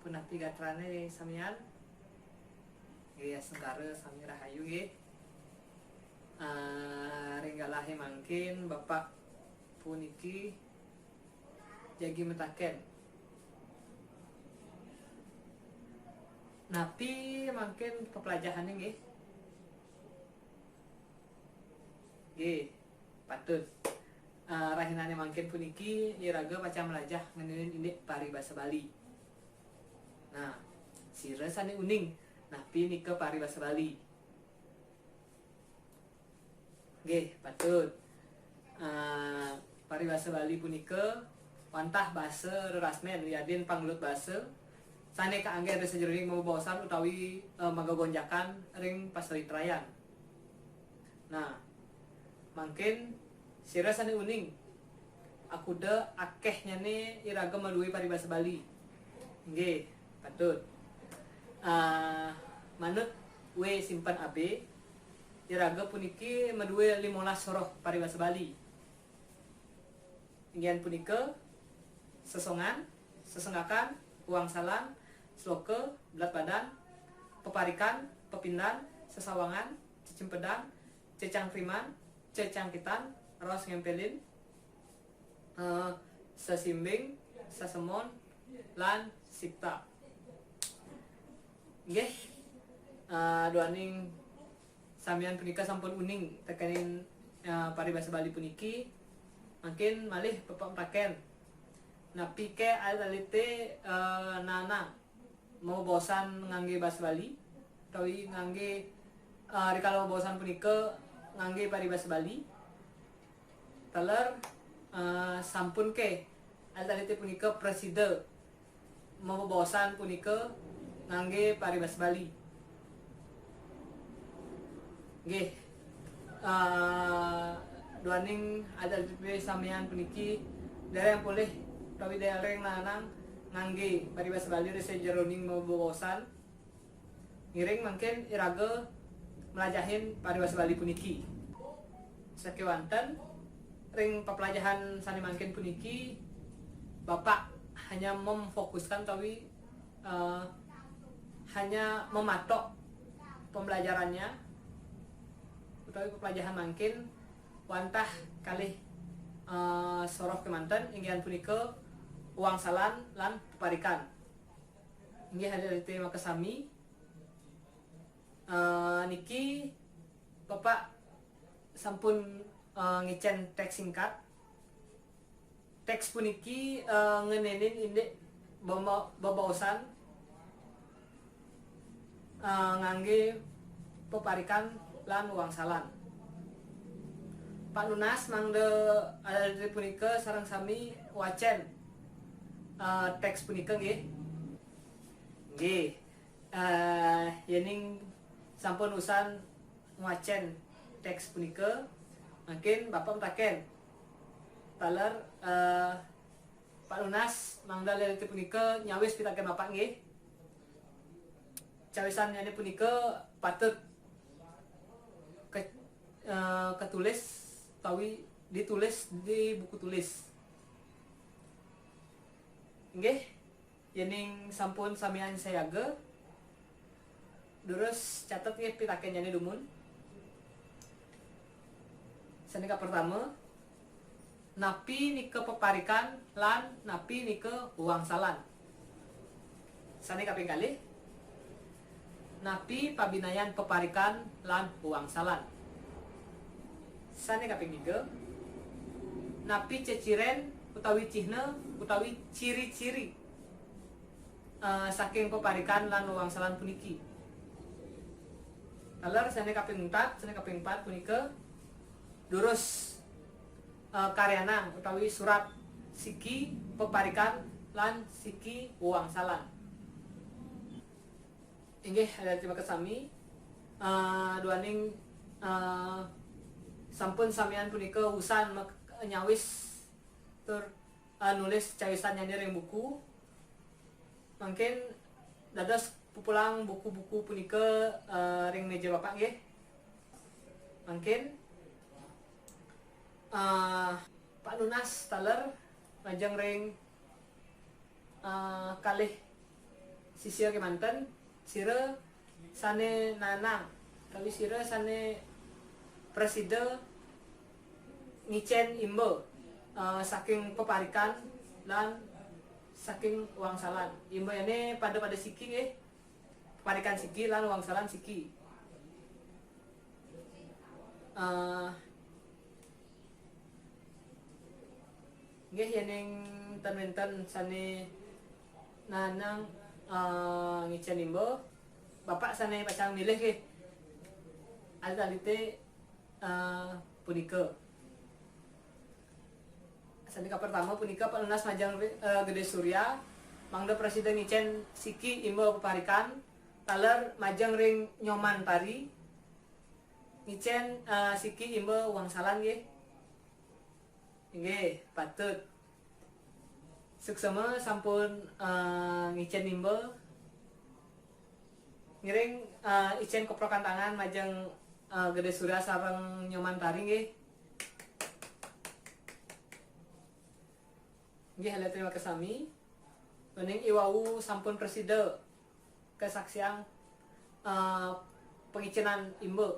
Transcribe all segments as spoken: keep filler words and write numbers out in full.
Punapi gatrané samian? Nggih, asmara sami rahayu nggih. Ah, ring galahé mangkin Bapak puniki jagi mataken. Napi mangkin peplajahané nggih? Nggih, patut. Ah, rahinané mangkin puniki iraga pacang mlajah ngenénin indik paribasa Bali. Nah, sira sané uning, napi nika paribasa Bali? Nggih, patut. Ah, paribasa Bali punika wantah basa rerasmén wiadin panggelut basa sané kaanggén ring sajeroning mabebaosan utawi, eh, magagonjakan ring pasalitrayan. Nah, mangkin sira sané uning, akuda akéhnyané iraga madué paribasa Bali. Nggih, patut. Ah, manut W Simpen A B, iraga puniki madué limolas soroh paribasa Bali. Inggih punika sesongan, sesenggakan, wangsalan, sloka, belat badan, peparikan, pepindan, sesawangan, cecimpedan, cecangkriman, cecangkitan, raos ngémpélin, eh, sesimbing, sesemon, lan sipta. Nggih, eh, duaning samian punika sampun uning tekening, eh, paribasa Bali puniki, mangkin malih Bapak mataken, napi ké alit-alité, eh, nanang mabebaosan nganggé basa Bali, utawi nganggé, eh, rikala mabebaosan punika nganggé paribasa Bali? Taler, eh, sampun ké alit-alité punika prasida mabebaosan punika nganggé paribasa Bali? Nggih. Eh, duaning alit-alité samian puniki dereng polih utawi dereng nanang nganggé paribasa Bali ring sajeroning mabebaosan. Ngiring mangkin iraga mlajahin paribasa Bali puniki. Sakéwanten ring paplajahan sané mangkin puniki, Bapak hanya memfokuskan utawi, eh, hanya mematok pembelajarannya utawi paplajahan mangkin wantah kalih, eh, soroh kémanten, inggih punika wangsalan lan peparikan. Inggih, alit-alité makasami. Eh, niki Bapak sampun, eh, ngicén téks singkat. Téks puniki, eh, ngenénin indik bema-, bebaosan, eh, nganggé peparikan lan wangsalan. Pak nunas mangda alit-alité punika sareng sami wacén, eh, téks punika nggih. Nggih. Eh, yéning sampun usan ngwacén téks punika, mangkin Bapak mataken. Taler, eh, Pak nunas mangda alit-alité punika nyawis pitakén Bapak nggih. Cawisannyané punika patut ke-, eh, ketulis utawi ditulis di buku tulis. Nggih. Yéning sampun samian sayaga, durus catet nggih pitakénnyané dumun. Sané kapertama, napi nika peparikan lan napi nika wangsalan? Sané kaping kalih, napi pabinayan peparikan lan wangsalan? Sané kaping tiga, napi ceciren utawi cihna utawi ciri-ciri, eh, saking peparikan lan wangsalan puniki? Taler sané kaping empat, sané kaping empat punika durus, eh, karyanang utawi surat siki peparikan lan siki wangsalan. Inggih, alit-alité makasami, eh, duaning, eh, sampun samian punika usan mek-, nyawis tur, eh, nulis cawisannyané ring buku. Mangkin dados pupulang buku-buku punika, eh, ring méja Bapak nggih. Mangkin, eh, Pak nunas taler majeng ring, eh, kalih Sisia kémanten, sira sané nanang, utawi sira sané prasida ngicén imba, eh, saking peparikan lan saking wangsalan. Imbayané pada-pada siki nggih. Peparikan siki lan wangsalan siki. Eh, nggih, yéning ten wénten sané nanang, eh, ngicén imba, Bapak sané pacang milih nggih. Alit-alité, eh, punika. Sané kapertama punika Pak Nunas majeng ri-, eh, Gedé Surya, mangda prasida ngicén siki imba peparikan, taler majeng ring Nyoman Tari, ngicén, eh, siki imba wangsalan nggih. Inggih, patut. Suksema sampun, eh, ngicén imba. Ngiring, eh, icén keprokan tangan majeng, eh, Gedé Surya sareng Nyoman Tari nggih. Nggih, alit-alité makasami. Duaning i wau sampun prasida kasaksiang, eh, pangicénan imba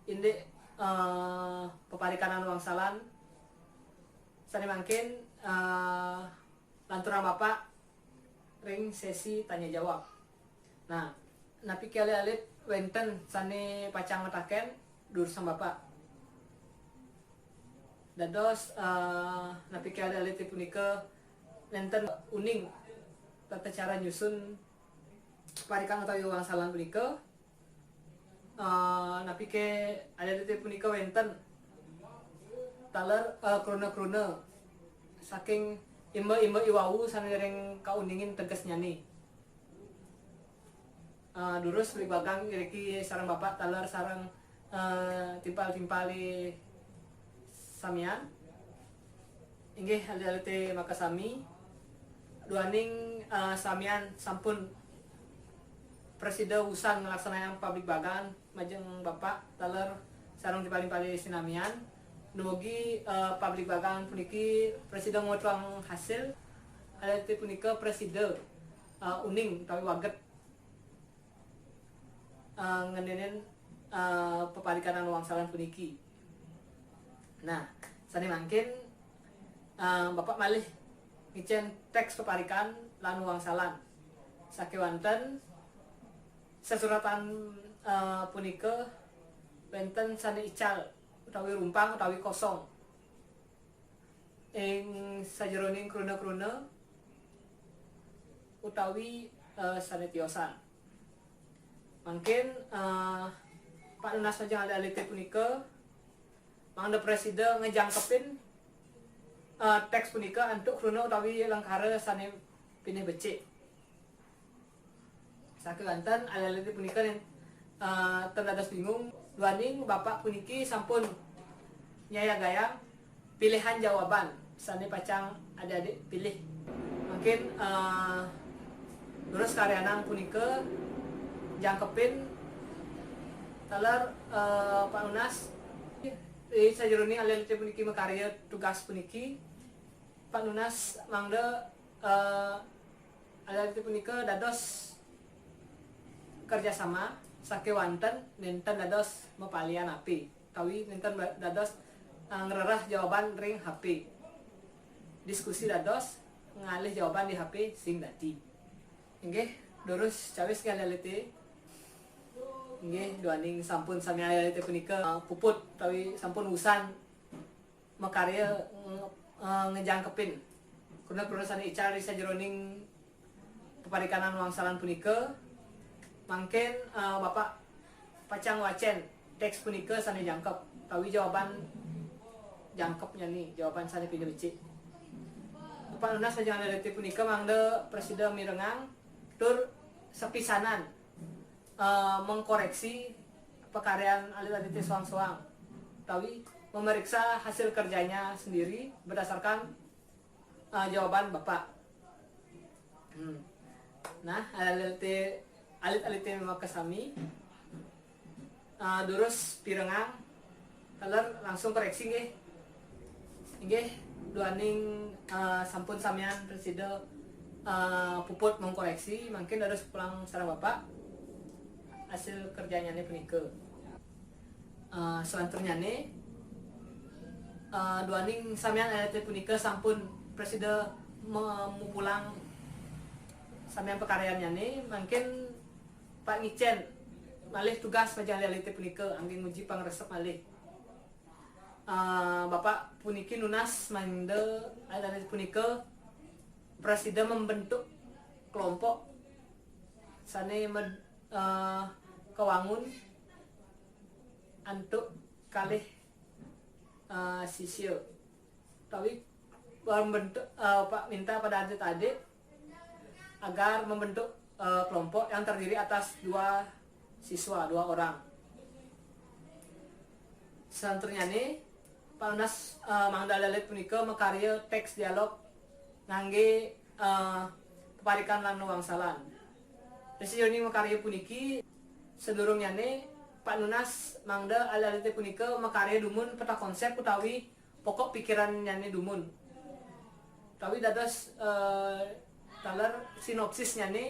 indik, eh, peparikanan wangsalan. Sané mangkin, eh, lanturang Bapak ring sési tanya jawab. Nah, napiké alit-alit wénten sané pacang matakén, durusang Bapak. Dados, eh, napiké alit-alité punika nénten uning tata cara nyusun parikan utawi wangsalan punika? Eh, napiké alit-alité punika wénten taler, eh, kruna-kruna saking imba-imba i wau sané ring kauningin tegesnyané? Eh, durus pabligbagang iriki sareng Bapak taler sareng, eh, timpal-timpalé samian. Inggih, alit-alité makasami. Duaning, eh, samian sampun prasida wusan nglaksanayang pabligbagan majeng Bapak taler sareng timpal-timpalé sinamian. Dumugi, eh, pabligbagan puniki prasida ngwetuang hasil. Alit-alité punika prasida, eh, uning utawi waget, eh, ngenénin, eh, peparikanan wangsalan puniki. Nah, sané mangkin, eh, Bapak malih ngicén téks peparikan lan wangsalan. Sakéwanten sesuratan, eh, punika wénten sané ical utawi rumpang utawi kosong ing sajeroning kruna-kruna utawi, eh, sané tiosan. Mangkin, eh, Pak Nunas majeng alit-alité punika mangda prasida ngejangkepin, eh, téks punika antuk kruna utawi lengkara sané pinih becik. Sakéwanten alit-alité punika nén-, eh, ten dados bingung, duaning Bapak puniki sampun nyayagayang pilihan jawaban sané pacang adik-adik pilih. Mangkin, eh, durus karyanang punika jangkepin taler, eh, Pak Nunas. Ing sajeroning alit-alité puniki makarya tugas puniki, Pak Nunas mangda, eh, alit-alité punika dados kerjasama sakéwanten nénten dados mapalian H P, utawi nénten ba-, dados, eh, ngrereh jawaban ring H P. Diskusi dados ngalih jawaban di H P sing dadi. Inggih, durus cawis nggih alit-alité. Inggih, duaning sampun sami alit-alité punika, eh, puput utawi sampun wusan makarya, nge-, eh, ngejangkepin kruna-kruna sané ical ri sajeroning peparikanan wangsalan punika. Mangkin, eh, Bapak pacang wacén téks punika sané jangkep, utawi jawaban jangkepnyané, jawaban sané pinih becik. Bapak Nunas majeng alit-alité punika mangda prasida mirengang tur sapisanan, eh, mengkoreksi pekaryan alit-alité soang-soang, utawi memeriksa hasil kerjanya sendiri berdasarkan, eh, jawaban Bapak. Hmm. Nah, alit-alité, alit-alité makasami, eh, durus pirengang, taler langsung koreksi nggih. Inggih, duaning, eh, sampun samian prasida Eh, puput mengkoreksi, mangkin dados pulang sareng Bapak hasil kerjanyané punika. Eh, selanturnyane, eh, duaning samian alit punika sampun prasida me-, mupulang samian pakaryannyane, mangkin Pak Ngicen malih tugas majeng alit punika anggé nguji pangresep malih. Eh, Bapak puniki nunas mangda alit punika prasida membentuk kelompok sané med-, eh, kawangun antuk kalih, eh, sisya. Tapi membentuk, eh, Pak minta pada adik-adik agar membentuk, eh, kelompok yang terdiri atas dua siswa, dua orang. Selanturnyane, Pak nunas, eh, mangda alit punika makarya teks dialog nganggé, eh, peparikan lan wangsalan. Ri sajeroning makarya puniki, sadurungnyane Pak nunas mangda alit-alite punika makarya dumun peta konsep utawi pokok pikirannyane dumun. Utawi dados, eh, taler sinopsisnyane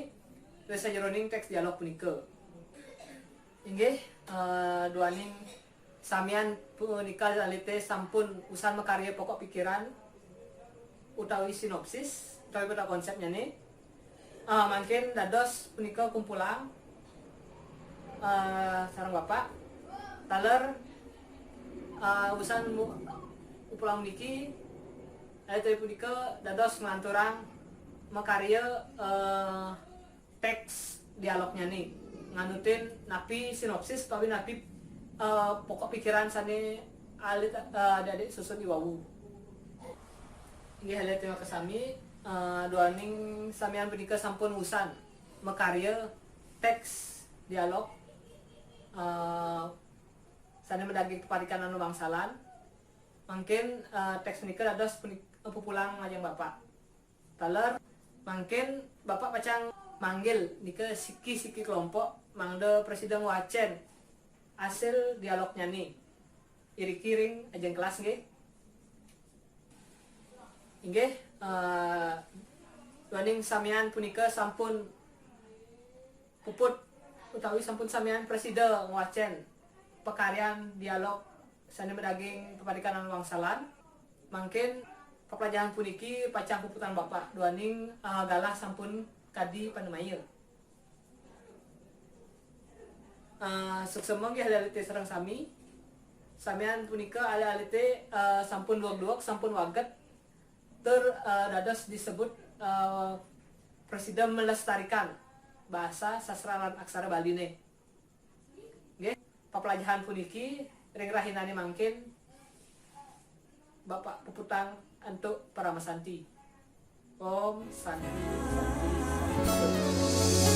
ri sajeroning teks dialog punika. Inggih, eh, duaning samian punika alit-alite sampun usan makarya pokok pikiran utawi sinopsis utawi peta konsepnyane. Eh, mangkin dados punika kumpulang, eh, sareng Bapak. Taler, eh, usan mu-, kumpulang niki, alit-alite punika dados nglanturang makarya, eh, teks dialognyane, nganutin napi sinopsis utawi napi, eh, pokok pikiran sane alit, eh, adik-adik susun iwau. Inggih, alit-alite makasami, eh, duaning samian punika sampun usan makarya teks dialog, eh, sane madaging peparikan lan wangsalan. Mangkin, eh, teks punika dados punik-, pupulang majeng Bapak. Taler, mangkin Bapak pacang manggil nika siki-siki kelompok mangda prasida ngwacen asil dialognyane. Iriki ring ajeng kelas nggih. Inggih, eh, duaning samian punika sampun puput utawi sampun samian prasida ngwacen pakaryan dialog sane madaging peparikan lan wangsalan. Mangkin paplajahan puniki pacang puputang Bapak duaning, eh, galah sampun kadi panemaya. Eh, suksema nggih alit-alite sareng sami. Samian punika alit-alite, eh, sampun dueg-dueg, sampun waget, tur, eh, dados disebut, eh, prasida melestarikan bahasa, sastra, lan aksara Baline. Nggih, paplajahan puniki ring rahinane mangkin Bapak puputang antuk paramasanti. Om Santi, Santi, Santi.